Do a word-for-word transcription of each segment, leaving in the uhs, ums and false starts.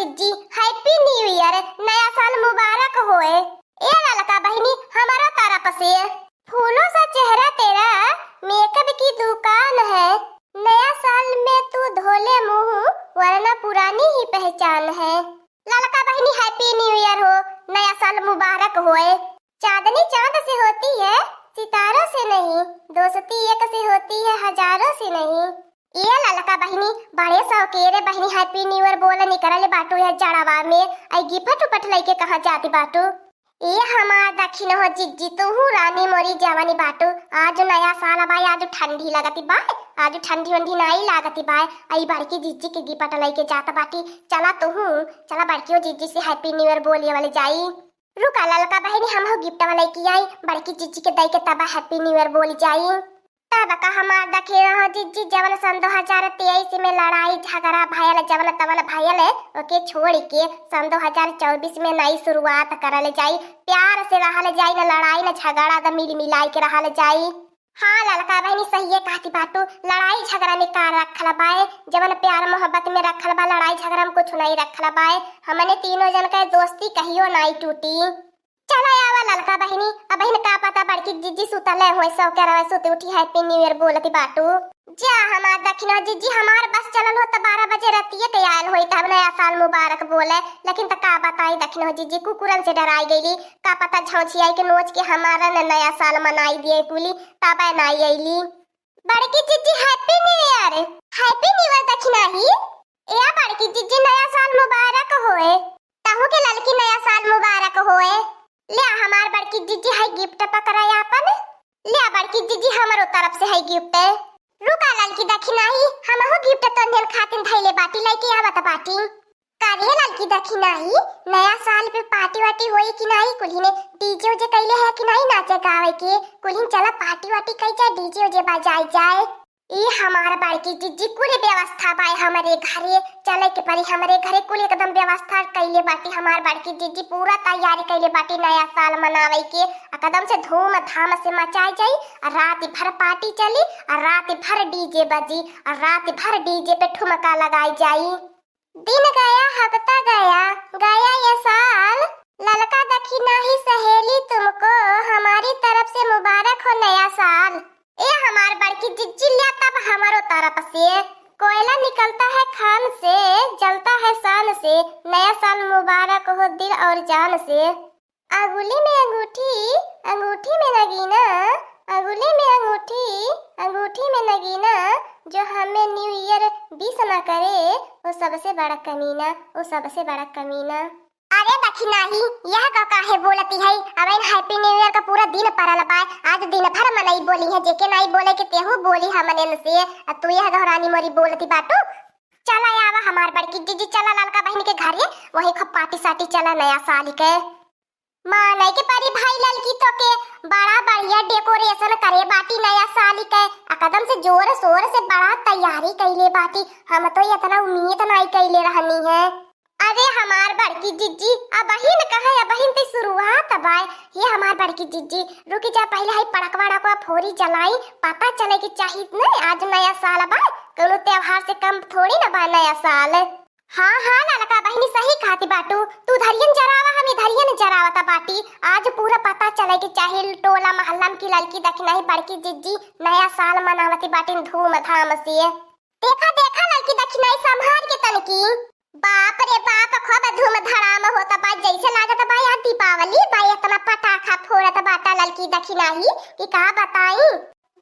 जी, Happy New Year, नया साल मुबारक होए। ए ललका बहिनी, हमरो तरफ से। फूलों सा चेहरा तेरा, makeup की दुकान है। नया साल में तू धोले मुंह, वरना पुरानी ही पहचान है। ललका बहिनी, Happy New Year हो, नया साल मुबारक होए। चांदनी चांद से होती है, सितारों से नहीं। दोस्ती एक से होती है, हजारों से नहीं। ए ललका बहिनी, बड़े शौकेरे बहिनी Happy New Year बोल निकरल बाटू है जड़वा में, आई gift उपट लइके कहाँ जाती बाटू? ए हमार दखिनहो जिज्जी, तूहू रानी मोरी जवानी बाटू। आज नया साल बाय, आज ठंडी लगती बाय, आज ठंडी वंडी नाई लागती बाय। आई बड़की जिज्जी के gift लइके जात बाटी। चला तूहू, चला बड़कियो जिज्जी से Happy New Year बोले वाले जाई। रुका ललका बहिनी, हमहू gift लइके आई, बड़की जिज्जी के दई के तब Happy New Year बोली जाई। तब का हमार दखिनहो जिज्जी, जवन सन दो हजार तेईस में लड़ाई झगड़ा भयल, जवन तवन भयल, ओके छोड़ के सन दो हजार चउबीस में नई शुरुआत करल जाई। प्यार से रहल जाई, न लड़ाई न झगड़ा, त मिल मिलाई के रहल जाई। हाँ ललका बहिनी, सहिए कहती बाटू, लड़ाई झगड़ा में का रखल बाय, जवन प्यार मोहब्बत में रखल बा, लड़ाई झगड़ा में कुछ नहीं रखल बाय। हमने तीनों जन के दोस्ती कहियो नाई टूटी। चला आवा ललका बहिनी, अबहिन का पता बड़की जिज्जी सुतले होई, सौ के रवा सुत उठी Happy New Year बोलती बाटू। जा हमार दखिनहो जिज्जी, हमार बस चलल हो त बारह बजे रतिये के आयल होई, तब नया साल मुबारक बोले। लेकिन त का बताई दखिनहो जिज्जी, कुकुरन से डराई गईली, का पता झौंछियाई के नोच के हमारा न नया साल मनाई दिए कुली, तबे नाई अइली। बड़की जिज्जी Happy New Year। Happy New Year दखिनही। ए बड़की जिज्जी नया साल मुबारक होए। तहू के ललकी नया साल मुबारक होए। ले हमार बड़की जिज्जी है gift पकड़ा आपन। ले बड़की जिज्जी हमरो तरफ से है gift। रुका ललकी दखिनही, हमहू gift तोहन खातिन धइले बाटी, लइके आवत बाटी। का रे ललकी दखिनही, नया साल पे party वार्टी होई कि नाई? कुल्हिने DJ उजे कइले है कि नाई नाचे गावे के? कुल्हिन चला party वार्टी कई जाए, DJ उजे बजाई जाए। ई हमार बड़की जिज्जी कुल व्यवस्था बाय हमरे घरे, चले के पड़ी हमरे घरे, कुल एकदम व्यवस्था कइले बाटी हमार बड़की जिज्जी, पूरा तैयारी कइले बाटी नया साल मनावे के। एकदम से धूमधाम से मचाई जाई, आ रात भर party चली, आ रात भर DJ बजी, आ रात भर DJ पे ठुमका लगाई जाई। दिन गया, हफ्ता गया, गया ये साल। ललका दखिनही सहेली, तुमको हमारी तरफ से मुबारक हो नया साल। ए हमार बड़की जिज्जी, ल्या तब हमरो तरफ से। कोयला निकलता है खान से, जलता है शान से, नया साल मुबारक हो दिल और जान से। अंगुली में अंगूठी, अंगूठी में नगीना, अंगुली में अंगूठी, अंगूठी में नगीना, जो हमें New Year wish ना करे, वो सबसे बड़ा कमीना, वो सबसे बड़ा कमीना। अरे दखिनही, यह का काहे बोलती है? अबहिन Happy New Year का पूरा दिन परल बाय, आज दिन भर मनई बोली है, जेके नाई बोले के तेहू बोली हमनेन से, आ तू यह गौरानी मोरी बोलती बाटू। चला आवा हमार बड़की जिज्जी, चला ललका बहिन के घरे, वहीं खूब party साटी चला नया साल के। मानइ के परी भाई ललकी, तोके बड़ा बढ़िया decoration करे बाटी नया साल के, एकदम से जोर शोर से बड़ा तैयारी कइले बाटी। हम तो इतना उम्मीद नाई कइले रहनी है। अरे हमार बड़की जिज्जी, अबहिन कहे, अबहिन ते शुरुआत बाय। हे हमार बड़की जिज्जी, रुकी जा, पहिले हई पड़कवा वड़कवा फोरी जलाई, पता चले के चाहित न आज नया साल बाय, कउनो त्योहार से कम थोड़ी न बाय नया साल। हाँ, हाँ, ललका बहिनी सही कहती बाटू। तू धरियन जरावा, हम इधरियन जरावता बाटी। आज पूरा पता चले के चाही टोला मोहल्ला में कि ललकी दखिनही बड़की जिज्जी नया साल मनावती बाटिन धूमधाम से। देखा, देखा, ललकी दखिनही संभार के तनकी। बाप रे बाप, खूब धूम धड़ाम होता बा, जैसे लागत बा यार दीपावली बा, इतना पटाखा फोड़त बाटा ललकी दखिनही कि का बताई।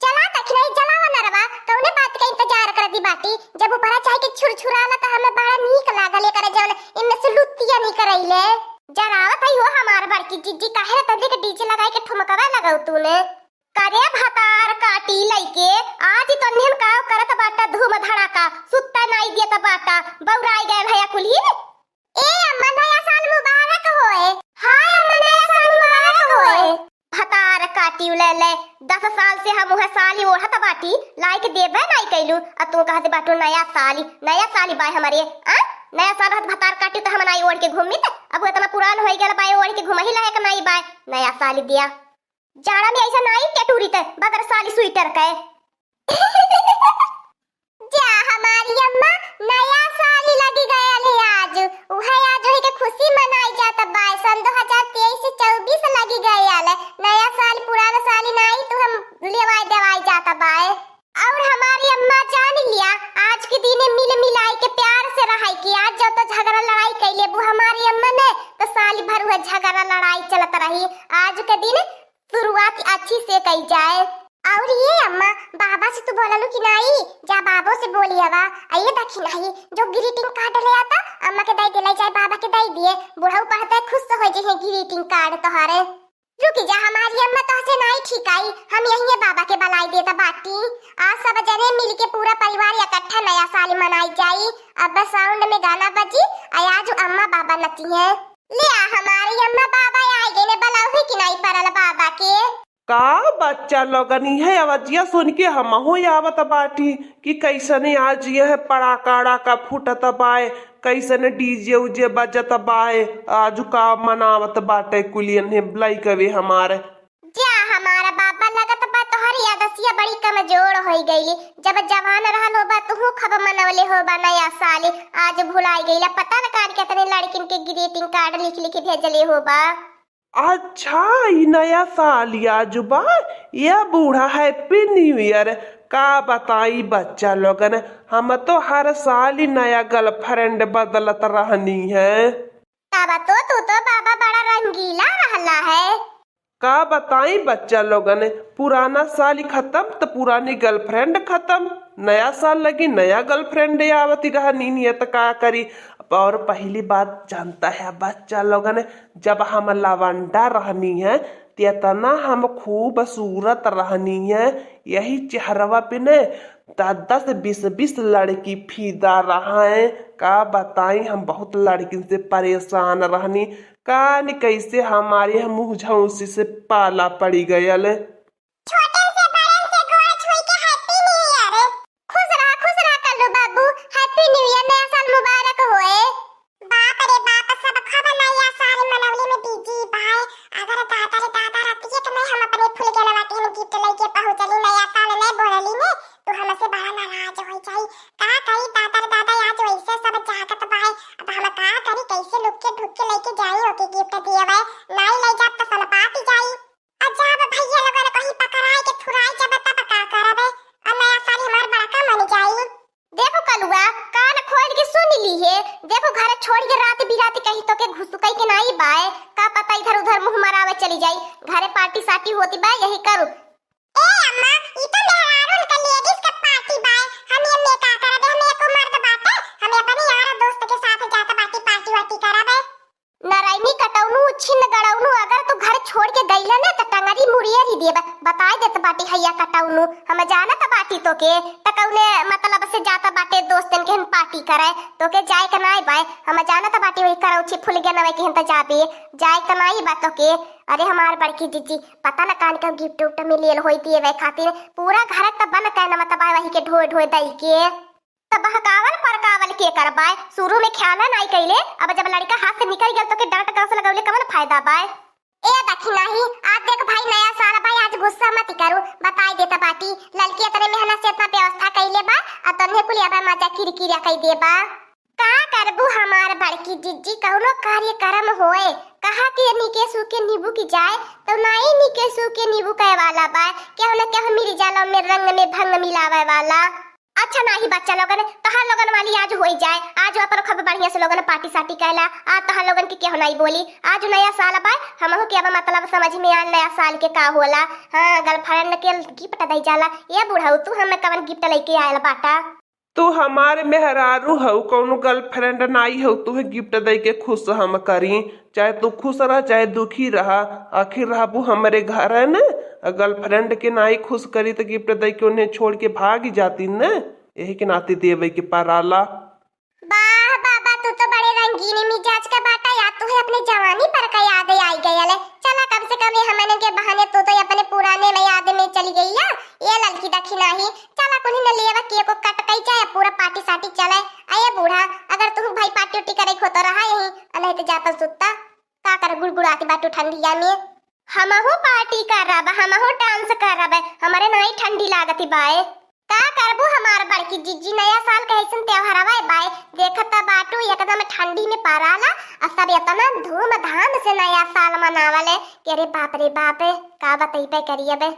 जला दखिनही, जलावा नरवा, कौने बात का इंतजार करती बाटी? जब ऊपरा चाय के छुरछुराला त हमें बड़ा नीक लागल, एकरे जौन इनमें से लुत्तिया निकरैले। जरावत हई हो हमार बड़की जिज्जी, काहे रे तंदरी के DJ लगाई के ठुमकवा लगाऊ तूने। करे भतार काटी लइके, आज तन्हन का करत बाटा धूम धड़ाका, सुत्ता नाई देत बाटा, बौराई गए भैया कुल्हिन। ए अम्मा, नया साल मुबारक होए। हाँ अम्मा, नया साल मुबारक होए। भतार काटी ले ले, दस साल से हम उहे साली ओढ़त बाटी, लाइक देबे नाई कैलू, आ तू कहत बाटू नया साली, नया साली बाय हमरे, आ? नया साल रहत भतार काटी त हम नाई ओढ़ के घूमित, अब इतना पुरान होई गेल बाय ओढ़ के घूमही लायक नाई बाय, नया साली दिया। जाड़ा में ऐसा नाई टेटूरी ते, बगर साली स्वेटर के। जा हमारी अम्मा, नया साल लगी गयल है आज। उहे खुशी मनाई जात बाय। सन दो हजार तेईस से चउबीस लगी गयल। नया साल पुराना साल नाई तो हम लेवाई देवाई जात बाय। और हमारी अम्मा जान लिया, आज के दिन मिल मिलाई के प्यार से रहे कि आज जब तो झगड़ा लड़ाई कैले बू हमारी अम्मा ने, तो साल भर वह झगड़ा लड़ाई चलत रही। आज के दिन शुरुआत अच्छी से कई जाए। और ये अम्मा, बाबा से तू बोललू कि नाई? जा बाबो से बोली हवा। आ ये देखी नाई, जो ग्रीटिंग कार्ड ले आता, अम्मा के दई दिलाई जाए, बाबा के दई दिए। बुढ़ऊ पढ़ते खुश हो जइहे ग्रीटिंग कार्ड तोहरे। रुकी जा हमारी अम्मा, तोहसे नाई ठीक आई, हम यही बाबा के बलाई देता बाटी। आज सब जने मिल के पूरा परिवार इकट्ठा नया साल मनाई जाई। अब साउंड में गाना बजी, आ आज अम्मा बाबा नची है। ले आ हमारी अम्मा, बाबा आई गए ने, बलाऊ है कि नाई परल बाबा के। का बच्चा लोगन, इहे आवाजिया सुन के हमहू आवत बाटी कि कैसने आज यह पड़ाका अड़ाका फूटत बाय, कैसने डीजे उजे बजत बाय, आज का मनावत बाटे कुलियन है लइकवे हमार। जा हमारा बाबा, लगत बा तोहरी आदसिया बड़ी कमजोर होई गईली। जब जवान रहल होबा, तुहू खूब मनवले होबा नया साल, आज भुलाई गईला। पता न कार केतने लड़किन के ग्रीटिंग कार्ड लिख लिख भेजले होबा। अच्छा, ई नया साल आजु बा? ये बूढ़ा, हैप्पी न्यू ईयर। का बताई बच्चा लोगन, हम तो हर साल ही नया गर्लफ्रेंड बदलत रहनी है। तब तो तू तो बाबा बड़ा रंगीला रहला है। का बताई बच्चा लोगन, पुराना साल ही खत्म तो पुरानी गर्लफ्रेंड खत्म, नया साल लगी नया गर्लफ्रेंड आवती रहनी है तो का करी। और पहली बात जानता है बच्चा लोगन, जब हम लवंडा रहनी है, तेतना हम खूबसूरत रहनी है। यही चेहरवा पे ने दस दस बीस बीस लड़की फिदा रहा है। का बताई, हम बहुत लड़किन से परेशान रहनी। का न कैसे हमारे हम मुँह झौंसी से पाला पड़ी गयल। छोटन से बड़न से गोड़ छुई के हैप्पी न्यू ईयर। खुश रहा, खुश रहा कल्लू बाबू, हैप्पी न्यू ईयर, नया साल मुबारक होए। बाप रे बाप, सब खबर नया साल मनवले में बिजी बाय। अगर दादा रे दादा रहती है तो मैं हम अपने फुलगेनवा के गिफ्ट लेके पहुंचली नया साल नहीं बोलली ने, तो हमसे बड़ा नाराज हो जाई। का करी दादा रे दादा, आज वैसे सब जागत बाय, अब हम का करी, कैसे लुक के ढुक के लेके जाई ओके गिफ्ट दिए? नहीं ले जाब तो सनपात जाई। आ जब भैया लोगन कहीं पकड़ाए के थुराई जब तब का करबे? आ नया साल हमार बड़का मन जाई। देखो कलुआ, कान खोल के सुन ली है। देखो घरे छोड़ के रात बिरात कहीं तो के घुसुकई के नाई बाय। का पता इधर उधर मुंह मरावे चली जाई। घरे पार्टी सार्टी होती बाय, यही करू। ए अम्मा, ई तो मेहरारून का लेडीज का पार्टी बाय। हम ये में का करबे? हम एको मर्द बाटे। हम अपने यार दोस्त के साथ जात बाटी पार्टी वार्टी करबे। नारायणी कटौनू, छिन गड़ौनू, अगर तू घर छोड़ के गईला ना, त टंगरी मुड़ियर ही देब। बताई देत बाटी हैया कटौनू, हम जानत बाटी तो के, त कौने मतलब से जात बाटे दोस्तन के हम पार्टी करे, तो के जाए के नाई बाय। हम जानत बाटी वही करौछी फुलगेनवे के हम त जाबे, जाए के नाई बा तो के। अरे हमार बड़की जीजी, पता न कान के गिफ्ट उफ्ट में लेल होई देवे खातिर, पूरा घर त बन के न मतलब वही के ढोए ढोए दई के। त बहकावल परकावल के करबाय? शुरू में ख्याल नाई कइले, अब जब लड़का हाथ से निकल गल तो के डांट गांस लगौले कवन फायदा बाय? ए दखिनाही, आज देख भाई नया साल भाई, आज गुस्सा मत करू, बताई देत बाटी, लड़की इतने मेहनत से इतना व्यवस्था कइले बा, आ तन्हे कुल अब मजा किरकिरा कइ देबा। का करबू हमार बड़की जिज्जी, कौनो कार्यक्रम होए, कहा के नीके सूखे नींबू की जाए, तो नाई नीके सूखे नींबू कहे वाला बा, केहू न केहू मिल जाला में रंग में भंग मिलावे वाला। अच्छा नाही बच्चा लोगन, तोहार लोगन वाली आज होई जाए, आज अपन खूब बढ़िया से लोगन पार्टी सार्टी कैला, आज तोहार लोगन के केहू नाही बोली। आज नया साल बा, हमहू के अब मतलब समझ में आयल नया साल के का होला। हाँ, गर्लफ्रेंड के गिफ्ट दई जाला। ए बुढ़ऊ, तू हमें कवन गिफ्ट लेके आयल बाटा? तू हमार मेहरारू हऊ, कौनो गर्लफ्रेंड नाही हऊ, तुहे गिफ्ट दई के खुश हम करी। चाहे तू खुश रह, चाहे दुखी रह, आखिर रहबू हमरे घर है न। गर्लफ्रेंड के नाही खुश करी त गिफ्ट दई के उन्हें छोड़ के भाग जाती न, यही के नाते देवे के पराला। वाह बाबा, तू तो बड़े रंगीन मिजाज का बाटा यार, तुहे अपने जवानी पर का याद आई गयल है। चला, कम से कम ये हमने के बहाने तू तो अपने पुराने में याद में चली गई या। ये ललकी दखिनाही, चला कुनी न लेवा के को कट कई जाए, पूरा पार्टी सार्टी चले। अये बूढ़ा, अगर तू भाई पार्टी उर्टी करे को तो रहा यही, आ नहीं तो जा अपन सुत्ता। का कर गुड़गुड़ाती बाटू ठंडिया में? हमहू पार्टी करब, हमहू डांस करब, हमरे नाई ठंडी लागती बाय। का करबू हमार बड़की जिज्जी, नया साल के ऐसन त्योहार आवे बाय। देखत बाटू एकदम ठंडी में पराला, और सब इतना धूमधाम से नया साल मनावले कि अरे बाप रे बाप, का बतइबे करिए बे।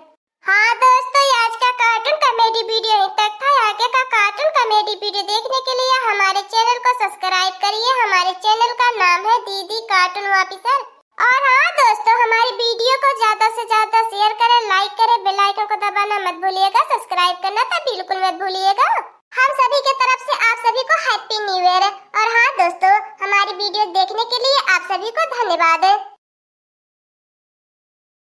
हाँ दोस्तों, ये आज का cartoon comedy video यहीं तक था। आगे का cartoon comedy video देखने के लिए हमारे channel को subscribe करिए। हमारे channel का नाम है दीदी Cartoon Officer। और हाँ दोस्तों, हमारी video को ज्यादा से ज्यादा share करें, like करें, bell icon को दबाना मत भूलिएगा, subscribe करना तो बिल्कुल मत भूलिएगा। हम सभी के तरफ से आप सभी को Happy New Year। और हाँ दोस्तों, हमारी video देखने के लिए आप सभी को धन्यवाद।